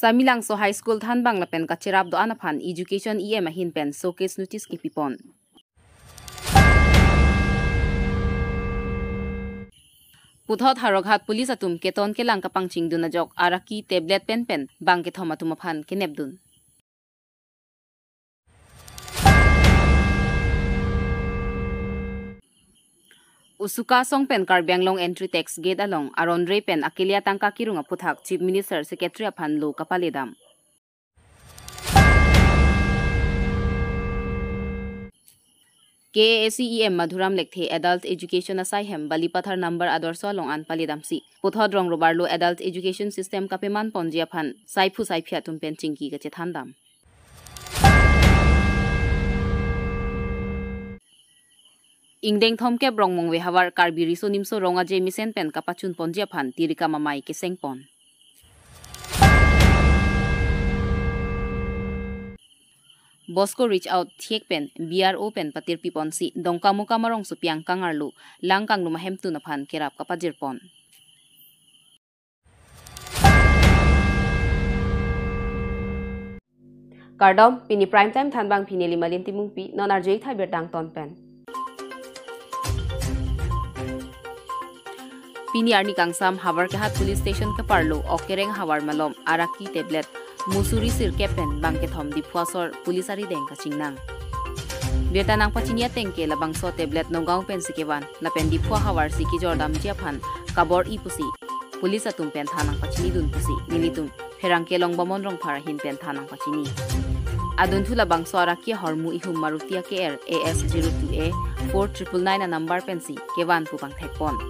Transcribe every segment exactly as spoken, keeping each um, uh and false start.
Samelangso High School thanbang lapen kacherap do-an aphan Education E M ahin pen showcase notice kepipon. Puthot Howraghat Police atum keton kelang kapangchingdun ajok araki, tablet pen pen bang kethom atum aphan kenepdun. Usuka asong pen Karbi Anglong entry tax gate along aron re pen akele atangka kerung aphuthak Chief Minister Secretary aphan lo kapaledam. K A A C E M Madhuram Lekthe Adult Education asai hem Balipathar number Adarsha along an paledamsi puthot rong robar lo adult education system kapeman ponji aphan saiphu saiphi atum pen chingki kachethandam. Ingdeng thomkep Rongmongve havar Karbi Riso Nimso Rong Aje mesen pen kapachun ponji aphan tirikam amei kesengpon. Bosco reach out thiek pen B R O pen patirpi ponsi Dongkamukam arongsopi angkang arlo lang kanglum ahemtun aphan kerap kapajirpon. Kardom, pini Prime Time thanbang pini Limalin Timungpi, non arjui thai birta angton pen. Pini arni kangsam Howraghat Police Station keparlo ok kereng havar malom araki, tablet, musuri sirkep pen bang kethom Diphu asor police arideng kachingnang. Birta nangpachini ateng ke labangso tablet Nagaon pensi kevan lapen Diphu ahavarsi kejordamji aphan kabor-i pusi police atum pen than nangpachinidun pusi nelitum pherangke Longbamon Rongphar ahin pen than nangpachini. Adunthu labangso araki ahormu ihum Maruti A K R A S zero two A four triple nine anumber pensi kevan pu pangthekpon.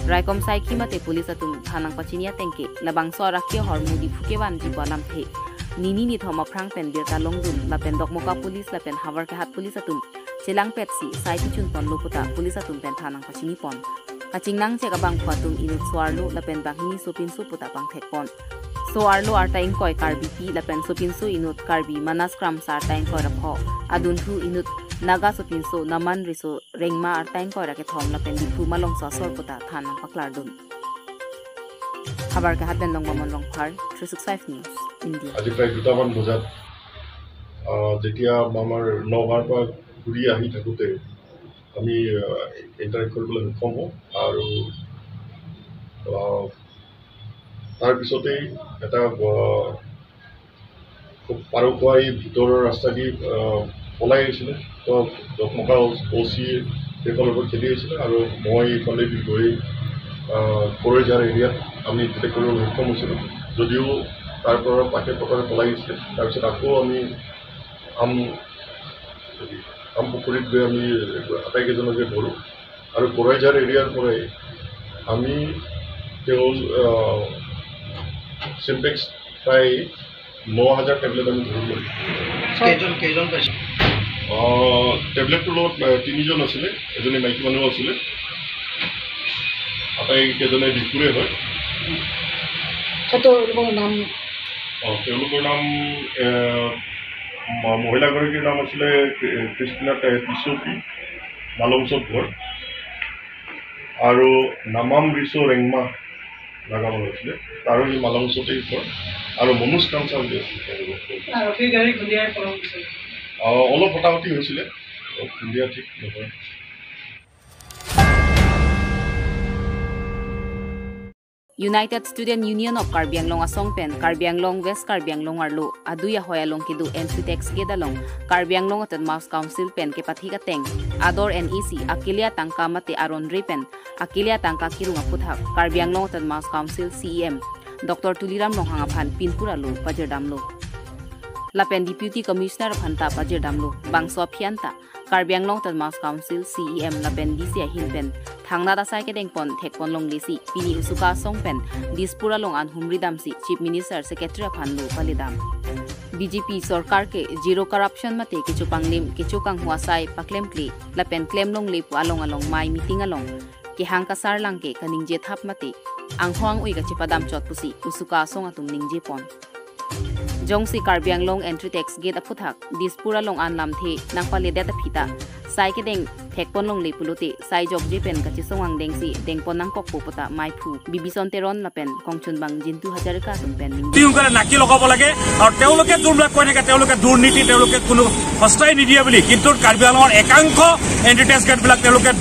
Raikom saikhi mate police atum than nangpachini ateng ke labangso araki ahormu Diphu kevanji pu alamthe nini nithom aphrang pen birta longdun lapen Dokmoka Police lapen Howraghat Police atum chelangpetsi sai pichun ponlo puta police atum pen than nangpachinipon. Kachingnang chek abangphu atum inut so-arlo lapen banghini sopinso puta pangthekpon. So-arlo arta ingkoi Karbipi lapen sopinso inut Karbi Manas Kramsa arta ingkoi ra pho. Adunthu inut Naga sopinso Naman Riso Rengma arta ingkoi ra kethom lapen Diphu malomso asor puta than nangpaklardun. Howraghat pen Longbamon Rongphar, three six five News, India. আজি প্ৰায় দুটামান বজাত, আহ, যেতিয়া আমাৰ নগাঁৱৰ পৰা ঘূৰি আহি থাকোঁতে আমি, আহ, ইণ্টাৰেক্ট কৰিবলৈ সক্ষম হওঁ আৰু, আহ, তাৰ পিছতেই এটা, আহ, খুব পাৰোঁ খোৱা এই ভিতৰৰ ৰাস্তাদি, আহ, পলাই আহিছিলে। তো দকমকা অ' চি সেইফালৰ পৰা খেদি আহিছিলে আৰু মই এইফালেদি গৈ, আহ, কড়ৈঝাৰ এৰিয়াত আমি ডিটেক্ট কৰিবলৈ সক্ষম হৈছিলোঁ। যদিও তাৰ পৰা পাকে পথাৰে পলাই গৈছিলে, তাৰপিছত আকৌ আমি আম, আম পুখুৰীত গৈ আমি আটাইকেইজনকে ধৰোঁ আৰু কড়ৈঝাৰ এৰিয়াৰ পৰাই আমি তেওঁ, আহ, চিম্পেক্স প্ৰায় ন হাজাৰ টেবলেট আমি ধৰিলোঁ। কেইজন, কেইজন পাইছে? আহ, টেবলেটটোৰ লগত, আহ, তিনিজন আছিলে, এজনী মাইকী মানুহ আছিলে, আটাইকেইজনে ডিফুৰে হয়। কত লোকৰ নাম? অ, তেওঁলোকৰ নাম, এ, ম-, মহিলাগৰাকীৰ নাম আছিলে ক্ৰি-, ক্ৰিষ্টিনা তে-, টিচৌপি, মালংচত ঘৰ, আৰু নামাম ৰিচো ৰেংমা নাগা মানুহ আছিলে, তাৰো সেই মালংচতেই ঘৰ, আৰু মনোজ কাঞ্চা বুলি আছিলে তেওঁলোকৰ ঘৰ। আৰক্ষীৰ গাড়ী খুন্দিয়াই পলম দিছে। অ, অলপ হতাহতি হৈছিলে, অলপ খুন্দিয়া ঠিক নহয়। United Student Union of Karbi Anglong asong pen Karbi Anglong, West Karbi Anglong arlo adui ahoi along kedo entry tax gate along Karbi Anglong Autonomous Council pen kepathik ateng Ador N A C akele atangka mate aron re pen akele atangka kerung aphuthak Karbi Anglong Autonomous Council C E M Doctor Tuliram Ronghang aphan pinpura lo pajirdamlo. Lapen Deputy Commissioner aphan ta pajirdamlo. Bangso aphi an ta Karbi Anglong Autonomous Council C E M lapen D C ahin pen thangnat asai kedengpon thekpon longlesi pini Usuka asong pen Dispur along an humridamsi Chief Minister Secretary aphan lo paledam. B J P sorkar ke zero corruption mate kecho panglim, kecho kanghu asai paklemkle lapen klem longle pu along along mei meeting along kehang kasarlang ke kaningje thap mate anghong ui kachepadam chot pusi Usuka asong atum ningjepon. Jongsi Karbi Anglong entry tax gate aphuthak Dispur along an lamthe nangpaledet aphi ta sai kedeng thekpon longle pulote sai jokje pen kachesong angdengsi dengpon nangkokpo puta maiphu Bibison Teron lapen kongchunbang Jintu Hazarika atum pen ningje. অতি সোনকালে নাকি লগাব লাগে আৰু তেওঁলোকে যোনবিলাক কৈ থাকে তেওঁলোকে দুৰ্নীতি, তেওঁলোকে কোনো সস্তাই নিদিয়ে বুলি, কিন্তু কাৰ্বি আংলঙৰ একাংশ এণ্টিটি ষ্টেটবিলাক তেওঁলোকে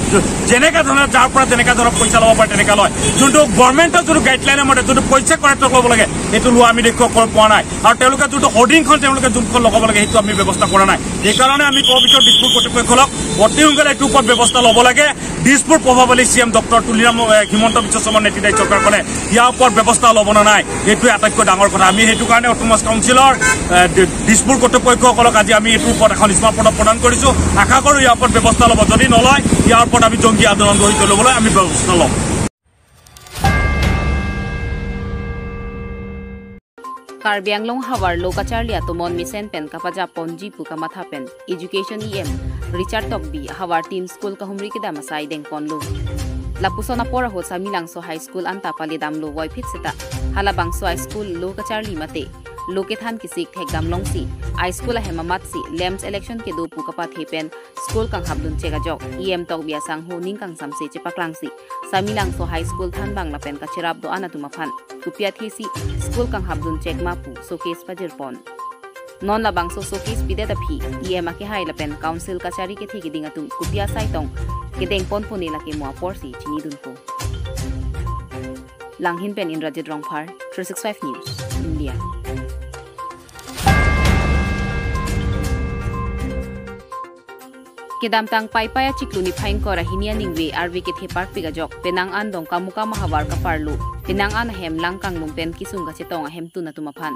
যেনেকা ধৰণে যাৰ পৰা যেনেকা ধৰণে পইচা ল'ব পাৰে তেনেকা লয়। যোনটো গভৰ্ণমেণ্টৰ যোনটো গাইডলাইনৰ মতে যোনটো পইচা কৰেক্ট ল'ব লাগে সেইটো লোৱা আমি দেখুৱা কৰ-, পোৱা নাই। আৰু তেওঁলোকে যোনটো হৰ্ডিংখন তেওঁলোকে যোনখন লগাব লাগে সেইটো আমি ব্যৱস্থা কৰা নাই। সেইকাৰণে আমি ক'ব বিচাৰোঁ দিছপুৰ কৰ্তৃপক্ষসকলক অতি সোনকালে এইটোৰ ওপৰত ব্যৱস্থা ল'ব লাগে। দিছপুৰ প্ৰভাৱশালী চি এম ডক্টৰ তুলিৰাম, এ, হিমন্ত বিশ্ব শৰ্মাৰ নেতৃত্বাধীন চৰকাৰখনে ইয়াৰ ওপৰত ব্যৱস্থা ল'ব নে নাই, এইটোৱে আটাইতকৈ ডাঙৰ কথা। আমি সেইটো কাৰণে অট'নমাছ কাউন্সিলৰ, এ, দি-, দিছপুৰ কৰ্তৃপক্ষসকলক আজি আমি এইটোৰ ওপৰত এখন স্মাৰক পত্ৰ প্ৰদান কৰিছোঁ। আশা কৰোঁ ইয়াৰ ওপৰত ব্যৱস্থা ল'ব। যদি নলয়, ইয়াৰ ওপৰত আমি জংগী আন্দোলন গঢ়ি তুলিবলৈ আমি ব্যৱস্থা ল'ম। Karbi Anglong havar lo kacharli atomon mesen pen kapajapponji pu kamatha pen Education E M Richard Tokbi havar tin school kahumri kedam asai dengponlo. Lapuson apor ahut Samelangso High School anta palidamlo voiphit seta halabangso high school lo kacharli mate lo kethan kisik thekdam longsi high school ahem amatsi lamps election kedo pu kapathe pen school kanghapdun chek ajok E M Tokbi asangho ning kangsamse chepaklangsi Samelangso High School thanbang lapen kacherap do-an atum aphan kopi athesi school kanghapdun chek ma pu showcase pajirpon. Non labangso showcase pidet aphi E M akehai lapen council kachari kethe keding atum kopi asai tong kedengponpone lake mo aporsi chinidunpo. Langhin pen Indrajit Rongphar, three six five News, India. Kedamtang Paipai achiklo niphai ingkoi ra hini aningve arve kethe parpik ajok penang an Dongkamukam ahavar kaparlo penang an ahem lang kanglum pen kesung kachetong ahemtun atum aphan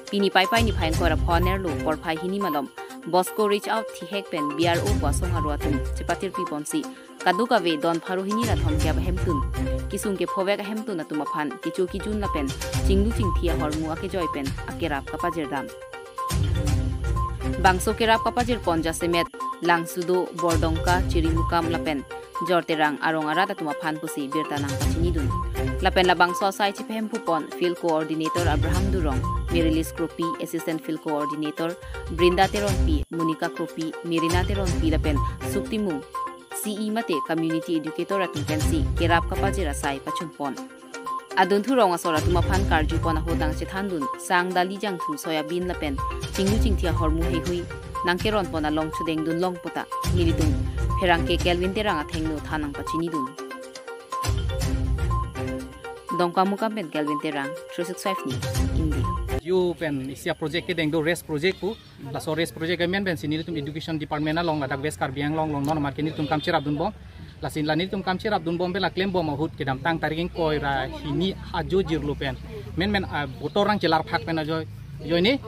pini Paipai niphai ingkoi ra pho anerlo porphai hini malom Bosco Reach Out thihek pen B R O pu asong aro atum chepatirpiponsi kadokave don pharo hini ra thomkep ahemtun kesung kephovek ahemtun atum aphan kecho kejun lapen chinglu chingthi ahormu akejoi pen akerap kapajirdam. Bangso kerap kapajirpon jasemet Langsudo, Bordongka, Chirimukam lapen Jorterang arong arat atum aphan pusi birta nangpachinidun. Lapen labangso asai chipahemphupon Field Coordinator Abraham Durong, Merilis Kropi, Assistant Field Coordinator Brinda Teronpi, Monica Kropi, Mirina Teronpi lapen Suktimung C E mate Community Educator atum pensi kerap kapajir asai pachumpon. Adunthu rong asor atum aphan karjupon ahut nangchethandun sang, dali, jangthu, soyabin lapen chinglu chingthi ahormu heihui nangkeronpon along chodengdun long puta nelitum pherangke Kelvin Terang athengno than nangpachinidun. Dongkamukam pen Kelvin Terang, three six five News, India. Yo pen isi a-project kedeng do, race project pu. Laso race project amen pensi nelitum Education Department along ladak West Karbi Anglong along non amat ke nelitum kam cherapdunbom. Lasi la nelitum kam cherapdunbom pen la klembom ahut kedamtang tarik ingkoi ra hini ajo jirlo pen menmen, ah, botor rang chelar phak pen ajo, ajoine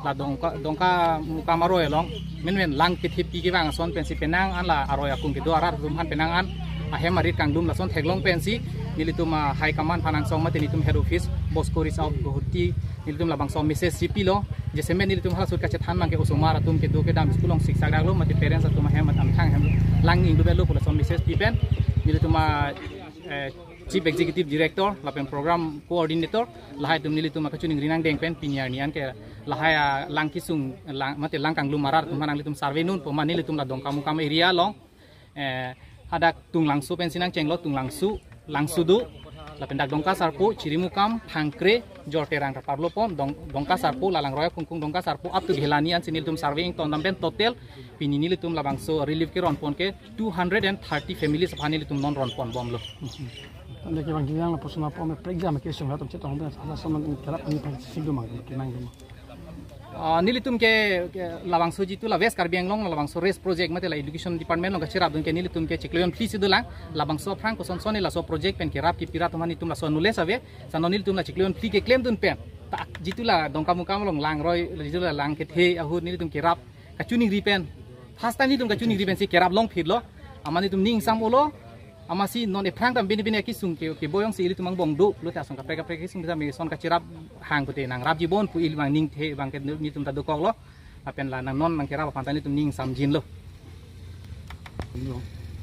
la Dongka, Dongkamukam aroi along menmen lang kethepi kevang ason pensi penang an la aroi akung kedo arat atum aphan penang an ahem arit kanglum lason theklong pensi nelitum, ah, high command aphan angsong mate nelitum head office Bosco Reach Out Guwahati nelitum labangso message si pilo, jasemet nelitum halaso ahut kachethan abangke osomar atum kedo kedam school along siksak daklo mate parents atum ahem mate amethang ahem lang ingdubetlo pu laso message pi pen nelitum a, eh, Chief Executive Director lapen Program Coordinator lahai atum nelitum akachiningri nangdeng pen pini arni anke lahai alang kesung lang mate lang kanglum arat atum aphan nanglitum survey nunpo ma nelitum la Dongkamukam area along, eh, hadak Tunglangso pensi nangchenglo, Tunglangso, Langsudo, lapen dak Dongkasarpo, Chirimukam, Thangkre, Jorterang kaparlopon, Dong, Dongkasarpo, la langroi akungkung Dongkasarpo up to Ghelani ansi nelitum survey ingtondam pen total pini nelitum labangso relief keronpon ke two hundred and thirty families aphan nelitum non ronponbomlo. Tanda ke bang yang lapuson apor me prekjam ke sung latum chetong pen ala soman kerap ani pang singdum mang kenang dum. Ah, nelitum ke, ke labangso jitu la West Karbi Anglong labangso race project mate la Education Department along kacherapdun ke nelitum ke chiklo jon phli si dolang, labangso aphrang kosonson laso project pen kerap kepi rat atum aphan nelitum laso knowledge ave, sano nelitum la chiklo jon phli keklemdun pen ta jitu la Dongkamukam along langroi, jitu la lang kethe ahut nelitum kerap kachiningri pen, first time nelitum kachiningri pensi kerap longphitlo, amat nelitum ning sam olo, amatsi non ephrang dam bini bini akesung ke, keboi jongsi ilitum angbong do pulote asong kaprek kaprek kesung bisa me son kacherap hang pute nangrapjibom pu ili abang ningthe abangke nelitum ta dokoklo. Lapen la nang non nangkerap aphan ta nelitum ning samjinlo.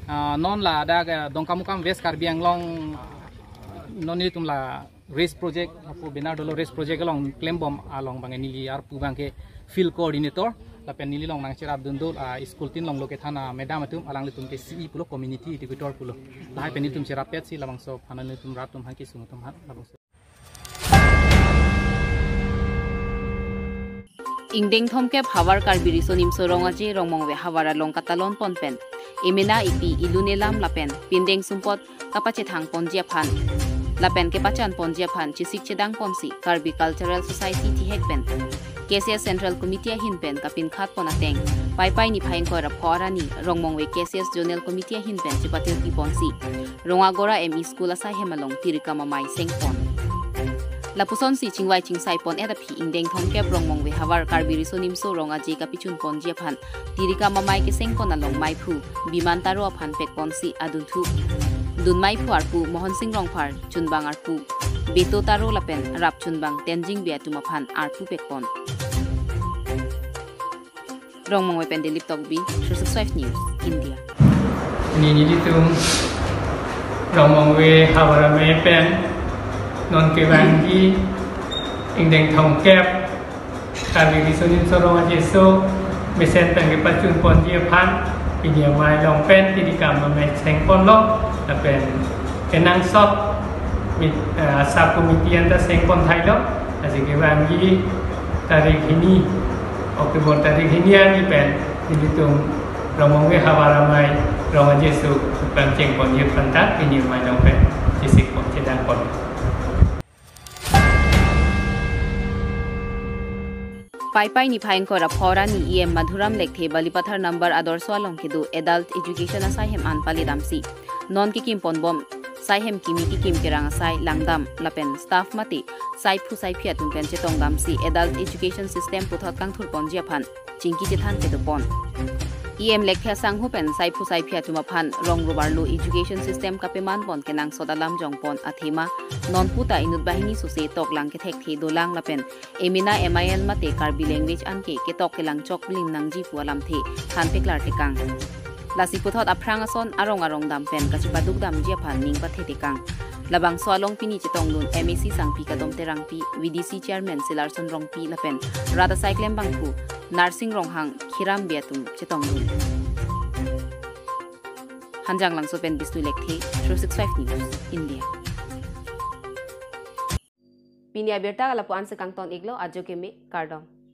Ah, non ladak, eh, Dongkamukam West Karbi Anglong, ah, non nelitum la race project, apo banner dolo race project along klembom along abang neli arpu abangke field coordinator, Lapen neli along nangcherap dundul, ah, school tin along lo kethan, ah, madam atum, alanglitum ke C E pulo, community educator pulo. Lahai pen nelitum cherap petsi labangso aphan nelitum rat atum aphan kesung atum aphan labangso. Ingdeng thomkep havar Karbi Riso Nimso Rong Aje Rongmongve havar along katalon pon pen emena ipi ilun elam lapen pindeng sumpot kapachethang ponji aphan lapen kepachan ponji aphan chesik chedang ponsi Karbi Cultural Society thihek pen K C S Central Committee ahin pen kapinkhat pon ateng Paipai niphai ingkoi ra pho arni Rongmongve K C S Zonal Committee ahin pen chepatirpi ponsi Rongagora M E School asaihem along tirikam amei sengpon. Lapusonsi chingvai chingsai pon-et aphi ingdeng thomkep Rongmongve havar Karbi Riso Nimso Rong Aje kapichun ponji aphan tirikam amei kesengpon along meiphu Biman Taro aphan pekponsi adunthu. Dun meiphu arpu Mohon Sing Rongphar, chunbang arpu Beto Taro lapen rap chunbang Tenzing Bey atum aphan arpu pekpon. Rongmongve pen Dilip Tokbi, three six five News, India. Nelitum Rongmongve havar amei pen non kevangji ingdeng thomkep Karbi Riso Nimso Rong Aje so mesen pen kepachun ponji aphan pini amei along pen tirikam amei sengponlo lapen kenangsot mit, eh, sub committee anta sengpon thailo. Lasi kevangji tarik hini, October tarik hini arni pen nelitum Rongmongve havar amei Rong Aje so pangcheng ponji aphan ta pini amei along pen chesik pon chedang pon. Paipai niphai ingkoi ra pho arni E M Madhuram Lekthe Balipathar number Adorsho along kedo Adult Education asaihem an palidamsi non kekim ponbom saihem kimi kekim kerang asai langdam lapen staff mate saiphu saiphi atum pen chetongdamsi Adult Education System puthot kangthur ponji aphan chingki chethan kedo pon. E M Lekthe asangho pen saiphu saiphi atum aphan rong robar lo education system kapeman pon kenangsot alam jong pon athema non puta inut banghini sose toklang kethekthe dolang lapen emena M I L mate Karbi language anke ketok kelang chok bling nangji pu alamthe than peklar tekang. Lasi puthot aphrang ason arong arong dam pen kachepaduk damji aphan ning pathe tekang. Labangso along pini chetongdun M A C Sangpi Kadom Terangpi, V D C Chairman Silarson Rongpi lapen rat asai klembangphu Narsing Ronghang, Khiram Bey atum chetongdun. Hanjanglangso pen Bisnu Lekthe, three six five News, India. Pini abirta lapu-an si kangton iklo, ajo keme, kardom.